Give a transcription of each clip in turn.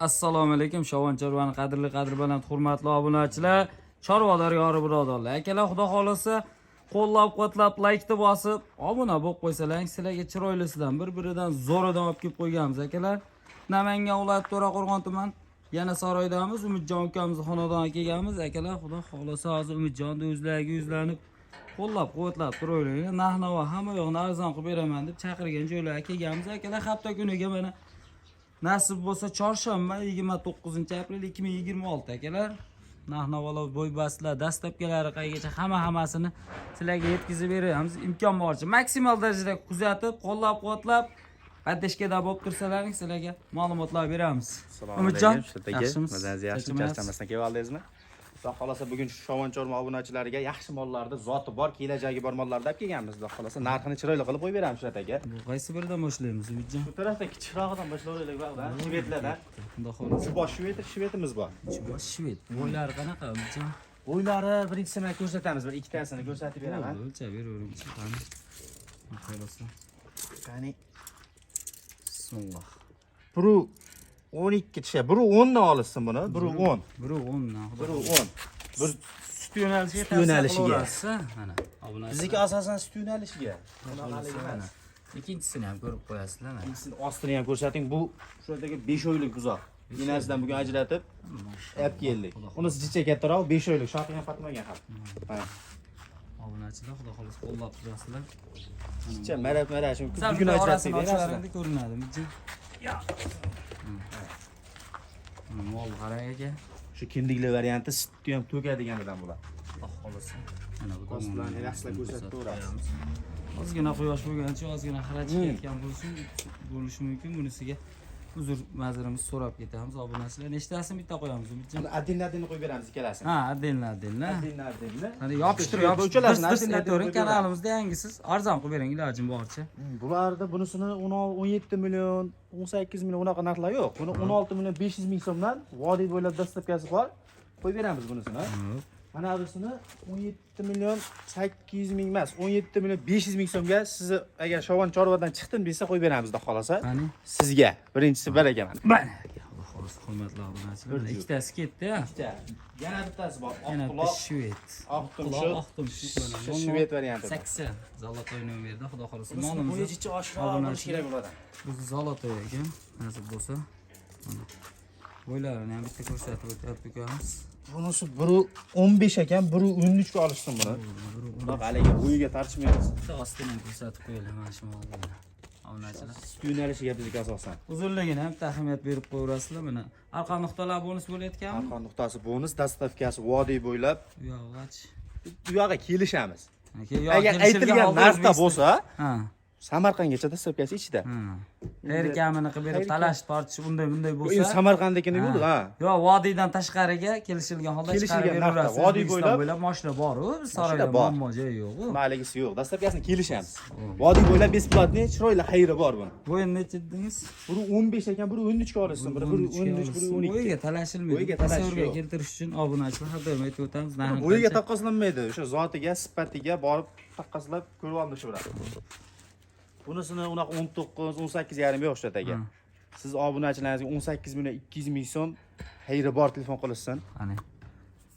Assalomu alaykum, Shovon Chorvani qadrli, qadrbaland, hurmatli obunachilar, chorvador yori birodarlar. Akalar, xudo xolasa, qo'llab-quvvatlab, laykni bosib, obuna bo'lib qo'ysalaring, sizlarga chiroylisidan, bir-biridan zo'ridan olib kelib qo'yganmiz, akalar. Namangan viloyati, To'raqo'rg'on tuman, yana saroydamiz. Umidjon ukamizni xonadoniga kelganmiz, akalar. Xudo xolasa, hozir Umidjonni o'zlariga yuzlanib, qo'llab-quvvatlab turaveringlar. Narx-navo hamma yoqni arzon qilib beraman deb chaqirgan joylarga kelganmiz, akalar. Hafta kuniga mana nasib bo'lsa chorshanba, 29 aprel 2026, akalar. Narx-navolar, bo'y-bastlar, доставка lari qaygacha, hamma hammasini sizlarga yetkazib beramiz. Imkon boricha maksimal darajada kuzatib, qo'llab-quvvatlab, поддержка da bo'lib tursalaring, sizlarga ma'lumotlar beramiz. Assalomu Umidjon, alaykum, Shuhrat aka. yaxshimisiz? Mazangiz yaxshimi? Charchamayapsiz? Charchamasdan kelib oldingizmi? Xudo xolasa, bugun Shovon Chorva obunachilariga yaxshi mollarni, zoti bor, kelajagi bor mollarni olib kelganmiz. Xudo xolasa, narxini chiroyli qilib qo'yib beramiz, Shuhrat aka. Bu qaysi biridan boshlaymiz, Umidjon? Bu tarafda kichikrog'idan boshlayveraylik, bog'dan, shvedlardan. Xudo xohlasa. Chubosh shved, shvedimiz bor. Chubosh shved. Bo'ylari qanaqa, Umidjon? Bo'ylari birinchisi mana ko'rsatamiz, bir ikkitasini ko'rsatib beraman. Bo'ldi, o'lchab beravering. Qani. Xudo xohlasa. Qani. Bismillah. Biri 12 tisha, biri 10 dan olishsin buni, biri 10. Biri 10 dan. Biri 10. Bir Sut yo'nalishiga Sut tavsiya yo'nalishiga. qilaverasiz, ha? Mana, obunachilar. Bizniki asosan sut yo'nalishiga. Xohlasa mana. Ikkinchisini ham ko'rib qo'yasizlar, mana. Ikkinchisini ostini ham ko'rsating. Bu shu yerdagi 5 oylik buzoq. Enasidan bugun ajratib olib keldik. Unisi jicha kattaroq, 5 oylik, shoxi ham qatmagan hali. Ha. Obunachilar, xudo xohlasa, qo'llab turasizlar. Jicha marab marab shu Sal bugun bitta ajratdik orasini enasidan. ochlaringda ko'rinadi, Umidjon. Mana mol qarang, aka. Shu kindikli varianti sutni ham to'kadiganidan bular. Xudo xohlasa. Mana bu Ostlarni tomonini yaxshilab ko'rsatib qo'yamiz. turasiz. Ozgina quyosh bo'lgancha, ozgina xira chiqayotgan bo'lsin, bo'lishi mumkin. Bunisiga uzr ma'zurimizni so'rab ketamiz, obunachilar. Nechtasini bitta qo'yamiz, Umidjon? Buni отдельно отдельно qo'yib beramiz ikkalasini. Ha, отдельно отдельно. Отдельно отдельно. Hani yopishtir, yopishtir. Uchalasini Dirs dirs отдельно aytavering, qo'yib beramiz. kanalimizda yangisiz, arzon qilib bering ilojim boricha. Bularda bunisini 16, 17 million, 18 million unaqa narxlar yo'q. Buni 16 million 500 ming so'mdan vodiy bo'ylab доставка si bor. Qo'yib beramiz bunisini. Mana bunisini 17 million 800 ming emas, 17 million 500 ming so'mga sizni agar Shovon Chorvadan chiqdim desa qo'yib beramiz, xudo xolasa. Qani? Sizga birinchisi bir ekan. Mana. Xudo xohlasa, hurmatli obunachilar. Bir juft. Ikkitasi ketdi, ya. Ikkita. Yana bittasi bor. Oq Yana bitta quloq, shved. Oq tumshuq. Oq tumshuq mana. Shved variantida. 80. Золотой nomerda, xudo xohlasa, Bunisi molimiz. bo'yi jicha oshiqroq bo'lishi kerak bulardan. Bu золотой ekan, nasib bo'lsa. Mana. Bo'ylarini ham bitta ko'rsatib o'tyapti ukamiz. Bunisi biri 15 ekan, biri 13 ga olishsin buni. Bunaqa haligi bo'yiga tortishmaymiz. Bitta ostini ham ko'rsatib qo'yaylik mana shu molni. Obunachilar. Sut yo'nalishiga bizniki asosan. Uzunligini ham bitta ahamiyat berib qo'yaverasizlar mana. Arqa nuqtalar bonus bo'layotganmi? Arqon nuqtasi bonus, доставка si vodiy bo'ylab U yog'g'ach. u yog'iga kelishamiz. Agar Agar aytilgan narxda bo'lsa, Ha. Samarqandgacha доставка si ichida. Ha. Xayr kamini qilib berib talash tortish unday bunday Bu bo'lsa. endi Samarqanddikini yo'l, ha. Yo'q, vodiydan tashqariga kelishilgan holda Kelishilgan chiqarib narxda, beraverasiz. vodiy O'zbekiston bo'ylab- bo'ylab mashina bor-u, saroyda bor. muammo joyi yo'q-u. Maligisi yo'q. Доставка sini kelishamiz. Vodiy bo'ylab бесплатный, chiroyli xayri bor buni. Bu endi necha dedingiz? Biri 15 ekan, biri 13 ga olishsin, biri 13, biri 12. Bo'yiga talashilmaydi. Bo'yiga talash Tasavvurga yo'q. keltirish uchun obunachilar har doim aytib o'tamiz. Narxi Bo'yiga qancha? taqqoslanmaydi. O'sha zotiga, sifatiga borib taqqoslab ko'rib olishaveradi. Bunisini unaqa 19, 18 yarim yo'q, Shuhrat aka. Ha. Siz obunachilaringizga 18 million 200 ming so'm xayri bor telefon qilishsin. Qani.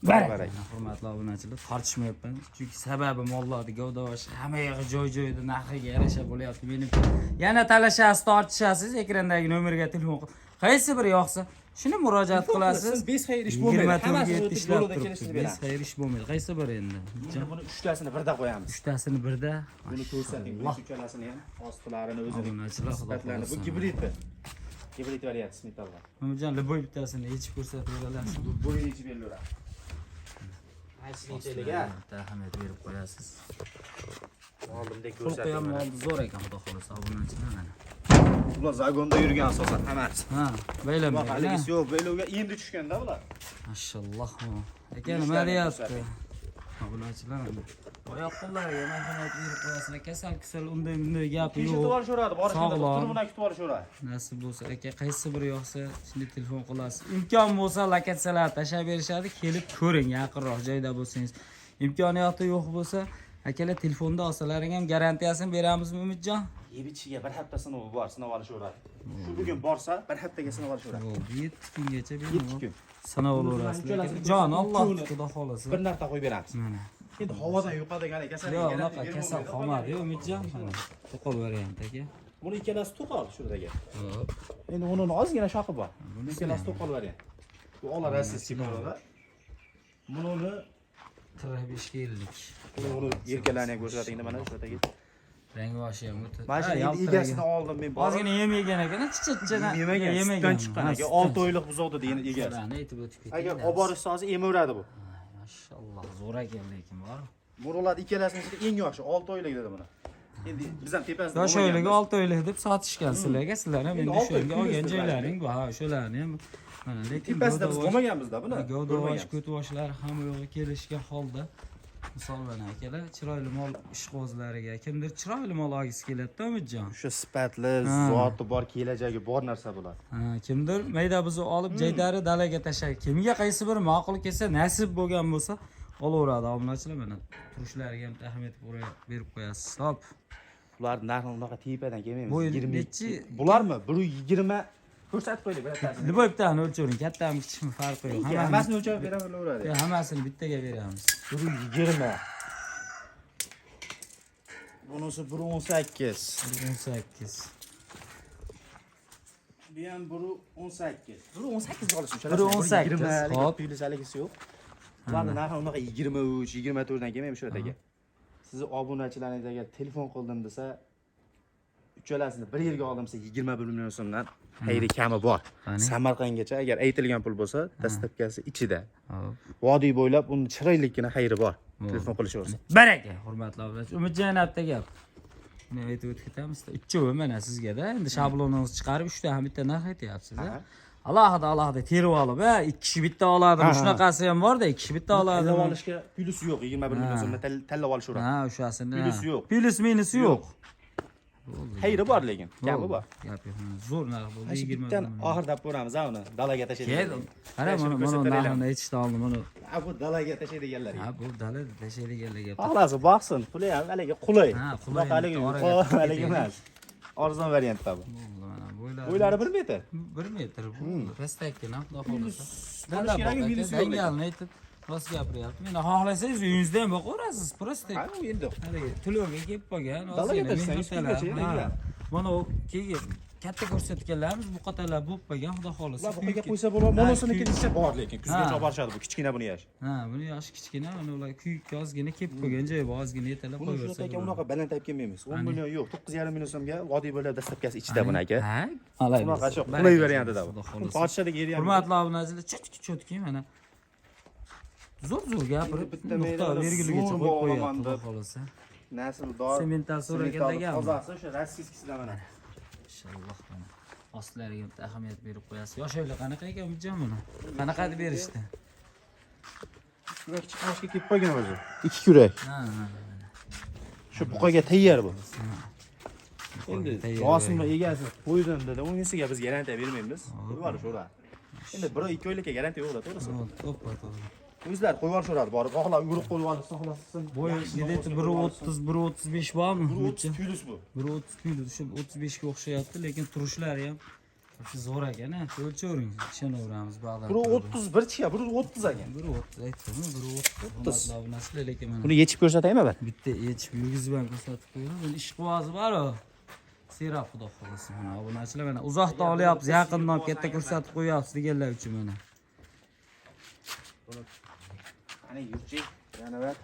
Barak. Hurmatli obunachilar, tortishmayapman. Chunki sababi mollarni gavdavoshi hamma yog'i joy-joyida narxiga yarasha bo'lyapti. Menimcha yana talashasiz, tortishasiz, ekrandagi nomerga telefon qilib, qaysi biri yoqsa, shuni murojaat qilasiz. Siz без xayr ish bo'lmaydi. 24 Hammasini ga o'tib ishlab yo'lida turibdi. kelishtirib Без beramiz. xayr ish bo'lmaydi. Qaysi biri endi? Endi buni uchtasini birda qo'yamiz. Uchtasini birda. Buni ko'rsating, birinchi uchalasini ham ostilarini o'zini Obunachilar, xudo sifatlarini. Bu xohlasa. gibridi. Gibrid variant smetallar. Umidjon, любой bittasini yechib ko'rsatib berasiz. Bu bo'yini yechib berilaveradi. Aytishlik ha. Bitta ahamiyat berib qo'yasiz. Oldimdek Xulqi ham molni zo'r ekan, xudo xohlasa, obunachilar, mana. Bular загон da yurgan asosan hammasi. Ha, Bular baylanmaydi. haligisi yo'q, baylovga endi tushganda bular. Mashalloh. Aka, nima deyapti? Obunachilar, mana. Oyoq qo'llariga marhamat berib qo'yasizlar. Kasal kasal unday bunday gap Kechib yo'q. yuborishaveradi, borishganda Sog'lom. turib bilan kutib olishaveradi. Nasib bo'lsa, aka, qaysi biri yoqsa, shunday telefon qilasiz. Imkon bo'lsa, lokatsiyalar tashlab berishadi, kelib ko'ring yaqinroq joyda bo'lsangiz. Imkoniyati yo'q bo'lsa, akalar, telefonda olsalaring ham garantiyasini beramizmi, Umidjon? Yeb ichishiga bir hafta sinovi bor, sinov olishaveradi. Shu bugun borsa, bir haftaga sinov olishaveradi. Bo'ldi, 7 kungacha 7 bemalol kun. sinov Bunisi olaverasizlar. uchalasi Jon uchuvini Alloh xudo xolasa. Bir narxda qo'yib beramiz. Mana. Endi havodan yo'qadigan kasal. Yo'q, unaqa kasal qolmadi, Umidjon. Mana to'qol variant aka. Buni ikkalasi to'qol shuradagi. Hop. Endi uni ozgina shoxi bor. Bunisi Ikkalasi to'qol variant. Bu ola rossiyskiy bolalar. Buni uni 45 ga 50. uni erkalarni ham ko'rsating mana shuradagi. Rang boshi ham o'ta. Mana Ha, shu yaltiragan. egasini oldim men borib. Ozgina yem yegan ekan, chicha-chicha Yemagan, sutdan chiqqan ekan. 6 oylik buzoq dedi endi egasi. Shularni aytib o'tib ketdik. Agar olib borishsa hozir emaveradi bu. Mashalloh, zo'r ekan lekin bor. Mo'rallar ikkalasini ichida eng yoshi 6 oylik dedi buni. Endi biz ham tepasida Yosh oyligi 6 oylik deb sotishgan sizlarga, sizlar ham Endi endi olti oy shunga plyus olgan deb joylaring bor. Ha, shularni ham mana lekin Tepasida biz gavdavosh- bo'lmaganmiz-da buni. Gavdavosh, Ko'rmaganmiz. ko'tvoshlar hamma yo'g'i kelishgan holda misol mana akalar chiroyli mol ishqibozlariga kimdir chiroyli mol olgisi keladi-da Umidjon. O'sha sifatli, Ha. zoti bor, kelajagi bor narsa bular. Ha, kimdir mayda buzuq olib jaydari dalaga tashlaydi. Kimga qaysi bir ma'qul kelsa, nasib bo'lgan bo'lsa olaveradi obunachilar mana turishlariga ham ahamiyat berib qo'yasiz. Hop. Bular narxi unaqa tepadan kelmaymiz. Bu yil 20 nechi- Bularmi? 120 ko'rsatib qo'ydik birattasini. Nima bittani o'lchavering, kattami kichikmi farqi yo'q. Hammasini o'lchab beraveradi. Yo'q, hammasini bittaga beramiz. 120. Bunisi 118. 18. Bu ham 118. 118 olish uchun. 1.18, hop. Plyus haligisi yo'q. Bularni narxi unaqa 23, 24 dan kelmaymi shu yerga. Sizni obunachilaringiz agar telefon qildim desa, uchalasini bir yerga oldim desa 21 million so'mdan xayri kami bor. Qani? Samarqandgacha agar aytilgan pul bo'lsa, dastavkasi ichida. Hop. Vodiy bo'ylab uni chiroylikkina xayri bor. Telefon qilishaversa. Baraka, hurmatli obunachi. Umidjon yana bitta gap. Buni aytib o'tib ketamiz. Uchovi mana sizga-da. Endi shabloningizni chiqarib, uchta ham bitta narx aytyapsiz. Aha. Alohida alohida terib olib, ha, ikki kishi bitta oladimi? Ha, ha. Shunaqasi ham bor-da, ikki kishi bitta Tanlab oladimi? olishga plyusi yo'q. 21 million so'mdan tanlab olishaveradi. Ha, o'shasini. Plyusi yo'q. Plyus minusi yo'q. Xayri bor lekin, kami bor. Gap yo'q. Zo'r narx bo'ldi. Mana shu 21 bittan million. oxirida olib ko'ramiz ha uni. Dalaga tashlaydigan. Kel, qara Shuni mana mana ko'rsatib narxini aytishdan oldin mana. Ha, bu dalaga tashlaydiganlar. Ha, bu dalada tashlaydiganlar gap. Xohlasa boqsin, puli ham haligi qulay. Ha, qulay, Bunaqa haligi oraga yuqori tiqib haligi ketaylik. emas. Arzon variantda bu. Bo'ldi, mana bo'ylari. Bo'ylari 1 metr. 1 metr bo'ldi. Pastakkina, xudo xohlasa. Olish kerak, minusi yo'q lekin. Dangalni aytib rost gapiryapti. Meni xohlasangiz uyingizda ham boqaverasiz, просто. Ha, u endi Haligi to'lovga kelib qolgan, Dalaga ozgina tashlasangiz mehr talab. kungacha yana Ha. yuradi. Mana u keyin katta ko'rsatganlarimiz bu qatorlar bo'lib qolgan, xudo xohlasa. Ular buqaga kuyib qo'ysa bo'ladi. Ha, Monosini kuyib- ketishi bor lekin kuzgacha Ha. olib borishadi bu kichkina buni yosh. Ha, buni yoshi kichkina, mana ular kuyib ozgina kelib qolgan joyi bor, ozgina yetalab Buni qo'yaversa. shunaqa bo'ladi. unaqa baland olib kelmaymiz. 10 million yo'q, 9,5 million so'mga vodiy bo'ylab dastavkasi ichida buni aka. Ha? Malay. Unaqa shu qulay variantida bu. Xudo xohlasa. Podshohlik yeri ham. Hurmatli obunachilar, cho'tki cho'tki mana zo'r zo'r gapirib Bitta nuqta meydonda verguligacha zo'r qo'yib qo'yapti, bog'laman xudo deb. xohlasa. Nasldor. Semental so'ragan semental deganmi? Tozasi o'sha rossiyskisidan mana. Inshaalloh mana ostlariga bitta ahamiyat berib qo'yasiz. Yosh oylar qanaqa ekan Umidjon buni? Qanaqa deb berishdi? Kurak chiqarishga kelib qolgan o'zi. Ikki kurak. Ha, ha. Shu buqaga tayyor bu. Endi Tayyor. rosimi egasi qo'ydim dedi. Unisiga biz garantiya bermaymiz. Qo'yib yuborishaveradi. Endi bir oy ikki oylikka garantiya yo'q to'g'risi. To'ppa to'g'ri. O'zlari qo'yib yuborishaveradi borib. Xohlab yugurib qo'yib olsa xohlasin. Bo'yi где-то 1.30 1.35 bormi? 1.30 plyus bu. 1.30 plyus, shu 35 ga o'xshayapti, lekin turishlari ham shu zo'r ekan, ha. O'lchavering, ishonaveramiz bog'lar. 1.31 chiqya, 1.30 ekan. 1.30 aytdim, 1.30. Hurmatli obunachilar, lekin mana Buni yechib ko'rsataymi bir? bitta yechib yurgizib ham ko'rsatib qo'yaman. Buni ishqibozi bor-ku. Serap xudo xohlasa mana obunachilar mana uzoqdan olyapsiz, yaqindan olib katta ko'rsatib qo'yapsiz deganlar uchun mana. Ana yurchi, yana bir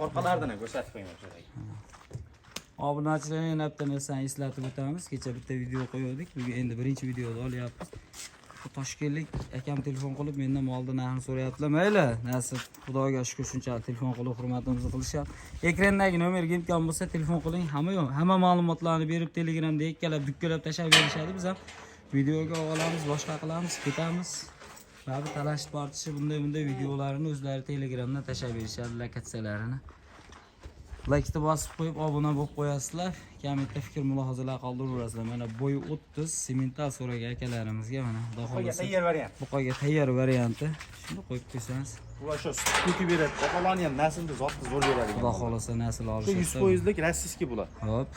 orqalaridan ham ko'rsatib qo'yman o'sha. Obunachilarga yana bitta narsani eslatib o'tamiz. Kecha bitta video qo'ydik. Bugun endi birinchi videoda olyapmiz. Bu Toshkentlik akam telefon qilib mendan molni narxini so'rayaptilar. Mayli, nasib Xudoga shukur shunchalik telefon qilib hurmatimizni qilishyapti. Ekrandagi nomerga imkon bo'lsa telefon qiling. Hamma yo'q, hamma ma'lumotlarni berib Telegramda ikkalab, dukkalab tashlab berishadi. Biz ham videoga olamiz, boshqa qilamiz, ketamiz. Va bu talash tortishi bunday bunday videolarini o'zlari Telegramdan tashlab berishadi, lokatsiyalarini. Laykni bosib qo'yib, obuna bo'lib qo'yasizlar. Kommentda fikr mulohazalar qoldiraverasizlar. Mana bo'yi 30, semental so'ragan akalarimizga mana xudo xohlasa. Tayyor variant. Buqaga tayyor varianti. Shuni qo'yib qo'ysangiz, Bular shu sut to'kib beradi. Boqalarni ham naslni zotni zo'r beradi. xudo xohlasa nasl Shu olishadi. 100%lik rossiyskiy bular. Hop.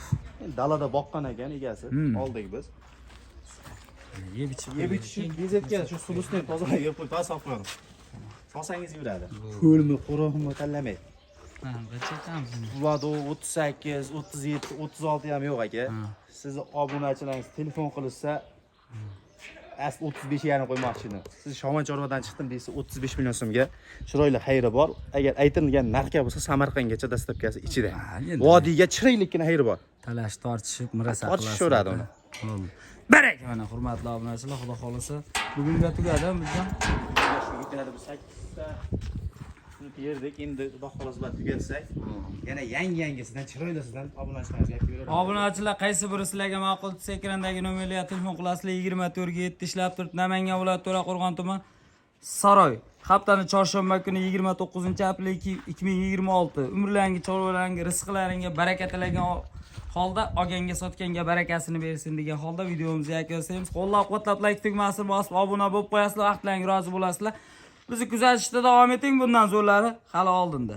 Endi dalada boqqan ekan egasi. Oldik biz. Yeb ichib Yeb ichishib bezetgan shu sulusini ham tozalab yeb qo'yib solib qo'yamiz. Solsangiz yuradi. Ho'lmi, quruqmi tanlamaydi. Ha, qancha aytamiz buni? Bularda 38, 37, 36 ham yo'q aka. Sizni obunachilaringiz telefon qilishsa, asli 35 yarim qo'ymoqchi edim. Siz Shomon chorvadan chiqdim desa 35 million so'mga chiroyli xayri bor. Agar aytilgan narxga bo'lsa Samarqandgacha dastavkasi ichida. Ha, endi. Vodiyga chiroylikkina xayri bor. Talash tortishib, murasa Tortishaveradi uni. Bo'ldi. Baraka mana hurmatli obunachilar, xudo xohlasa bugunga tugadi bizdan. Shu yetadi bu 8 ta shuni yerdik. Endi xudo xohlasa bular tugatsak, yana yangi yangisidan chiroylisidan obunachilarimizga aytib beraveramiz. Obunachilar qaysi biri sizlarga ma'qul tushsa ekrandagi nomerlarga telefon qilasizlar. 24 ga 7 ishlab turib Namangan viloyati To'raqo'rg'on tuman Saroy. Haftani chorshanba kuni 29 aprel 2026. Umrlaringa, chorvalaringga, rizqlaringga baraka tilagan holda olganga sotganga barakasini bersin degan holda videomizni yakunlaymiz. Qo'llab-quvvatlab like tugmasini bosib obuna bo'lib qo'yasizlar, vaqtlaringga rozi bo'lasizlar. Bizni kuzatishda davom eting, bundan zo'rlari hali oldinda.